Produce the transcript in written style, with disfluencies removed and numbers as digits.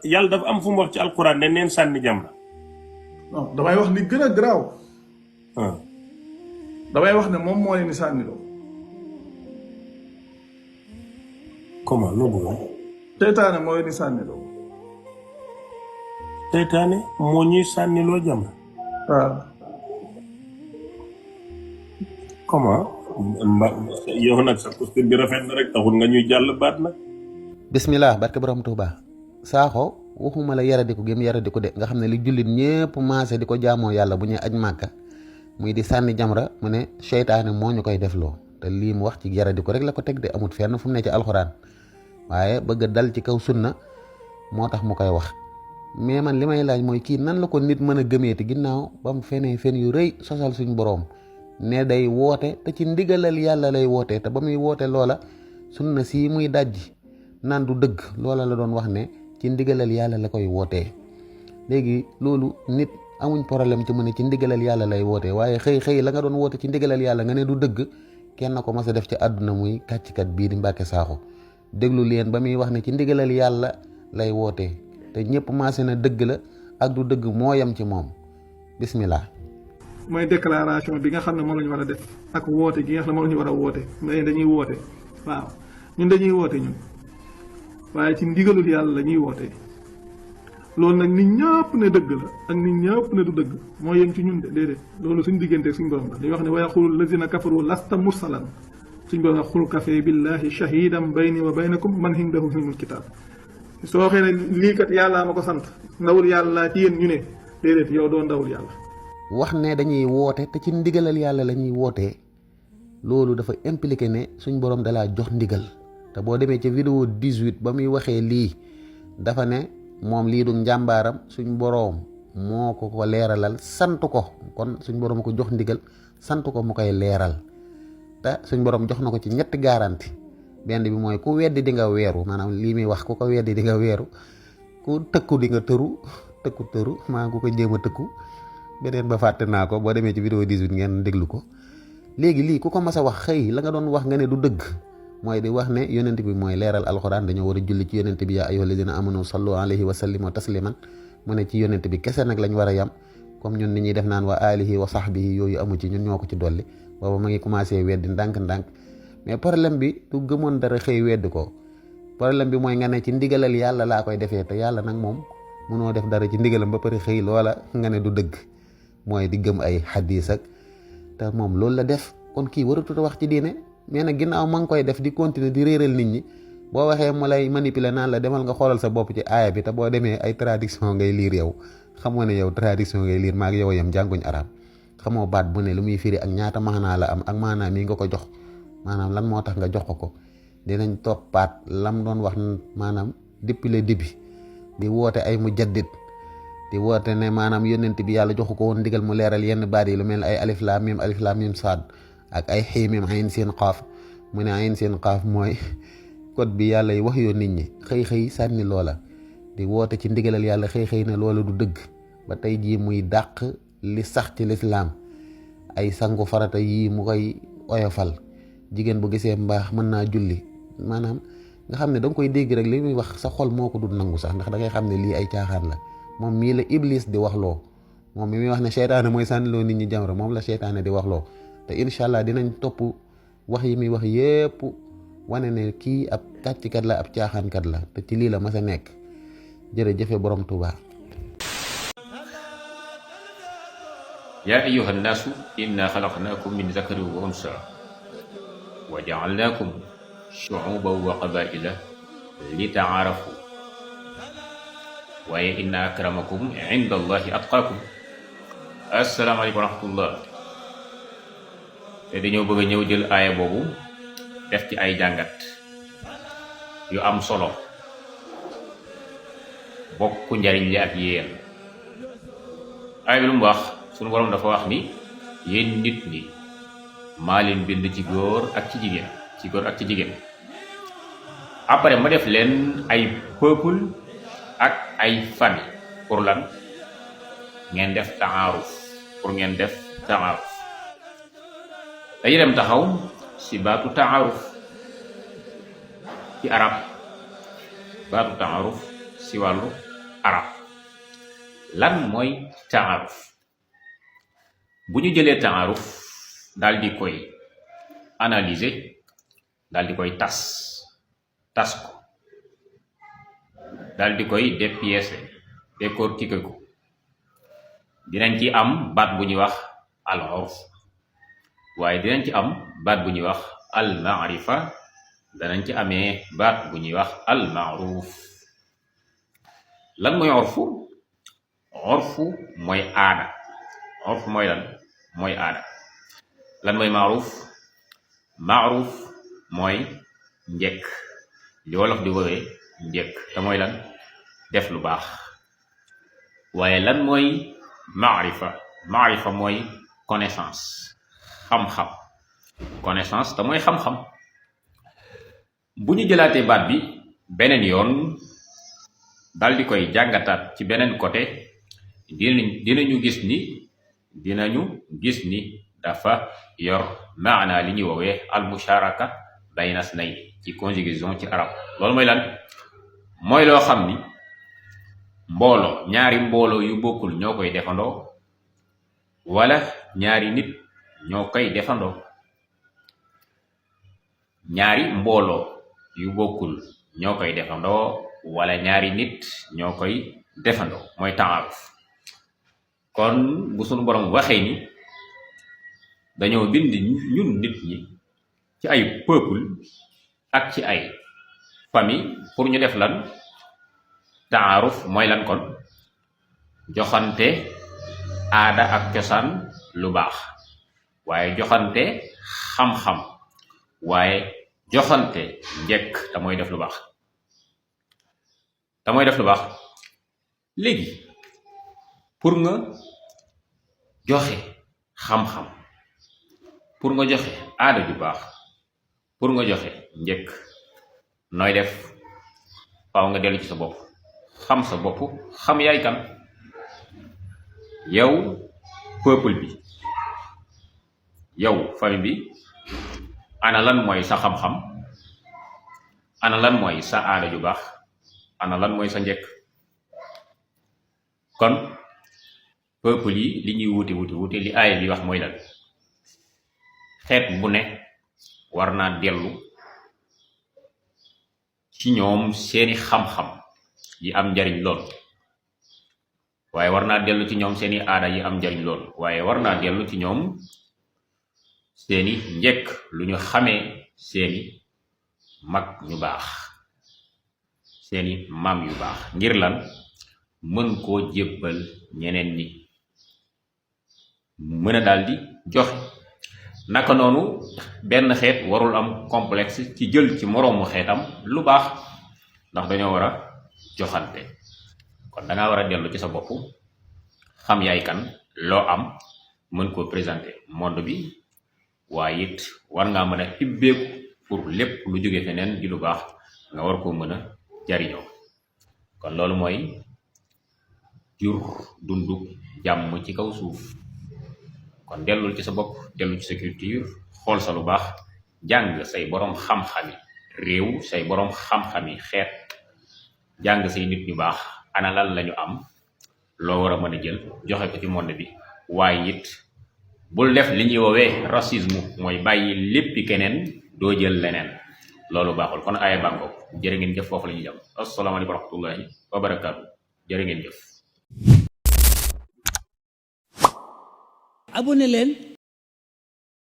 yàlla dafa am fu mu wax ci alquran ne neen sànni jamra. non damay wax li gën a garaaw. damay wax ne moom moo leen di sànniloo. comment loo bëgg. seytaane moo leen di sànniloo. seytaane moo ñuy sànniloo jamra. waaw. comment. yow nag sa posture bi rafet na rek taxul nga ñuy jàll baat nag. bismillah barke borom Tuuba Sakho waxuma la yaradiku gém yaradiku de nga xam ne li jullit ñëpp maase di ko jaamoo yàlla bu ñuy aj màkka muy di sànni jamra mu ne seytaane moo ñu koy defloo te lii mu wax ci yaradiku rek la ko teg de amut fenn fu mu ne ci alxuraan waaye bëgg a dal ci kaw sunna moo tax mu koy wax mais man li may laaj mooy kii nan la ko nit mën a gëmeeti ginnaaw ba mu fenee fen yu rëy sosal suñ boroom ne day woote te ci ndigalal yàlla lay wootee te ba muy woote loola sunna sii muy dajji naan du dëgg loola la doon wax ne ci ndigalal yàlla la koy wootee léegi loolu nit amuñ problème ci mu ne ci ndigalal yàlla lay wootee waaye xëy la nga doon woote ci ndigalal yàlla nga ne du dëgg kenn ko mas a def ci àdduna muy kàcckat bii di Mbàkke Sakho déglu leen ba muy wax ne ci ndigalal yàlla lay wootee te ñëpp maase na dëgg la ak du dëgg moo yem ci moom bismillah. mooy déclaration bi nga xam ne moom la ñu war a def ak woote gi nga xam ne moom la ñu war a woote mais dañuy woote waaw ñun dañuy woote ñun waaye ci ndigalul yàlla la ñuy woote loolu nag nit ñëpp ne dëgg la ak nit ñëpp ne du dëgg moo yem ci ñun de déedéet loolu suñ diggante suñ borom la dañuy wax ne wa yaqulu lazina kafaru lasta mursalan suñ borom wax xul kafe billahi shahidan bayni wa baynakum man indahu ilmul kitab soo waxee ne lii kat yàllaa ma ko sant ndawul yàlla ci yéen ñu ne déedéet yow doo ndawul yàlla. wax ne dañuy woote te ci ndigalal yàlla la ñuy wootee loolu dafa impliqué ne suñ borom dalaa jox ndigal te boo demee ca vidéo 18 ba muy waxee lii dafa ne moom lii du njàmbaaram suñ boroom moo ko leeralal sant ko kon suñ boroom ko jox ndigal sant ko mu koy leeral te suñ boroom jox na ko ci ñetti garanti benn bi mooy ku weddi di nga weeru maanaam lii muy wax ku ko weddi di nga weeru ku tëkku di nga tëru maa ku ko jéem a tëkku beneen ba fàtte naa ko boo demee ci vidéo 18 ngeen déglu ko léegi lii ku ko mas a wax xëy la nga doon wax nga ne du dëgg mooy di wax ne yonent bi mooy leeral alxuraan dañoo war a julli ci yonent bi yaa ayyuhal lazina amanu sallu alayhi wa sallimu tasliman mu ne ci yonent bi kese nag lañ war a yam comme ñun ni ñuy def naan wa alihi wa sahbihi yooyu amu ci ñun ñoo ko ci dolli booba ma ngi commencé weddi ndànk-ndànk mais problème bi du gëmoon dara xëy weddi ko problème bi mooy nga ne ci ndigalal yàlla laa koy defee te yàlla nag moom mënoo def dara ci ndigalam ba pare xëy loola nga ne du dëgg mooy di gëm ay xaddiis ak te moom loolu la def kon kii waratut a wax ci diine mais nag ginnaaw ma ngi koy def di continuer di réeral nit ñi boo waxee mu lay manipuler naan la demal nga xoolal sa bopp ci aaya bi te boo demee ay traduction ngay liir yow xamoo ne yow traduction ngay liir maa ngi yow yam jànguñ arab xamoo baat bu ne lu muy firi ak ñaata maanaa la am ak maanaa mii nga ko jox maanaam lan moo tax nga jox ko dinañ toppaat lam doon wax maanaam depuis le début di woote ay mujaddid di woote ne maanaam yonent bi yàlla joxu ko woon ndigal mu leeral yenn baat yi lu mel ne ay alif laam mim saad ak ay xëy mim ayn seen xaaf mu ne ayn seen xaaf mooy code bi yàlla yi wax yoo nit ñi xëy sànni loola di woote ci ndigalal yàlla xëy ne loola du dëgg ba tey jii muy dàq li sax ci lislaam ay sangu farata yii mu koy oyofal jigéen bu gisee mbaax mën naa julli maanaam nga xam ne da nga koy dégg rek li muy wax sa xol moo ko dul nangu sax ndax da ngay xam ne lii ay caaxaan la moom mii la iblis di waxloo moom mi muy wax ne seytaane mooy sànniloo nit ñi jamra moom la seytaane di waxloo te incha allah dinañ topp wax yi muy wax yépp wane ne kii ab kàcckat la ab caaxaankat la te ci lii la mas a nekk jërëjëfe borom Tuuba. yaa ayyuha nnaasu inna xalaqnaakum min zakarin wa unsa wa jaalnaakum shuuban wa qabaila li taarafu waaye inna akramakum inda allahi atqaakum. asalaamaaleykum wa rahmatullah. te dañoo bëgg a ñëw jël aaya boobu def ci ay jàngat yu am solo bokk njariñ li ak yéen. aaya bi lu mu wax sunu borom dafa wax ni yéen nit ñi maa leen bind ci góor ak ci jigéen après ma def leen ay peuple ak ay famille pour lan ngeen def taaruf dañuy dem taxaw ci baatu taaruf ci arab baatu taaruf ci wàllu arab. lan mooy taaruf? bu ñu jëlee taaruf daal di koy analyser, daal di koy tas ko, daal di koy dépiécer, décortiquer ko, dinañ ci am baat bu ñuy wax al urf, waaye dinañ ci am baat bu ñuy wax al maarifa, danañ ci amee baat bu ñuy wax al maaruf. lan mooy urfu? urfu mooy aada. urfu mooy lan? mooy aada. lan mooy maaruf? maaruf mooy njëkk, li wolof di woowee njëkk, te mooy lan? def lu baax. waaye lan mooy maarifa? maarifa mooy connaissance, xam-xam. connaissance te mooy xam-xam. bu ñu jëlaatee baat bi beneen yoon dal di koy jàngataat ci beneen côté, dinañu gis ni dafa yor maana li ñuy woowee al musharaka bayna snayn ci conjugaison ci arab. loolu mooy lan? mooy loo xam ni ñaari mbooloo yu bokkul ñoo koy defandoo, wala ñaari nit ñoo koy defandoo. ñaari mbooloo yu bokkul ñoo koy defandoo, wala ñaari nit ñoo koy defandoo, mooy taaruf. kon bu sunu borom waxee ni dañoo bind ñun nit ñi ci ay peuple ak ci ay famille pour ñu def lan? taaruf mooy lan? kon joxante aada ak cosaan lu baax, waaye joxante xam-xam, waaye joxante njëkk, te mooy def lu baax. léegi pour nga joxe xam-xam, pour nga joxe aada ju baax, pour nga joxe njëkk, nooy def? faaw nga dellu ci sa bopp, xam sa bopp, xam yaay kan. yow peuple bi, yow famille bi, ana lan mooy sa xam-xam, ana lan mooy sa aada ju baax, ana lan mooy sa njëkk. kon peuple yi li ñuy wuti li aaya bi wax mooy lan? xeet bu ne war naa dellu ci ñoom seeni xam-xam yi am njariñ lool, waaye war naa dellu ci ñoom seeni aada yi am njariñ lool, waaye war naa dellu ci ñoom seeni njëkk, lu ñu xamee seeni mag ñu baax, seeni maam yu baax, ngir lan? mën koo jébbal ñeneen ñi, mën a daal di joxe. naka noonu benn xeet warul am complexe ci jël ci moroomu xeetam lu baax, ndax dañoo war a joxante. kon dangaa war a dellu ci sa bopp, xam yaay kan, loo am, mën koo présenter monde bi, waaye it war ngaa mën a ibbeeku pour lépp lu jóge feneen di lu baax nga war koo mën a jariñoo. kon loolu mooy jur dundu jàmm ci kaw suuf. kon dellul ci sa bopp, dellu ci sa culture, xool sa lu baax, jàng say boroom xam-xami réew, say boroom xam-xami xeet, jàng say nit ñu baax, ana lan lañu am loo war a mën a jël joxe ko ci monde bi. waaye it bul def li ñuy woowee racisme, mooy bàyyi léppi keneen doo jël leneen, loolu baaxul. kon aaya bàngoog. jërë ngeen jëf, foofu la ñuy jëm. asalaamaaleykum wa rahmatullahi wa barakaatu. jërë ngeen jëf. abonné leen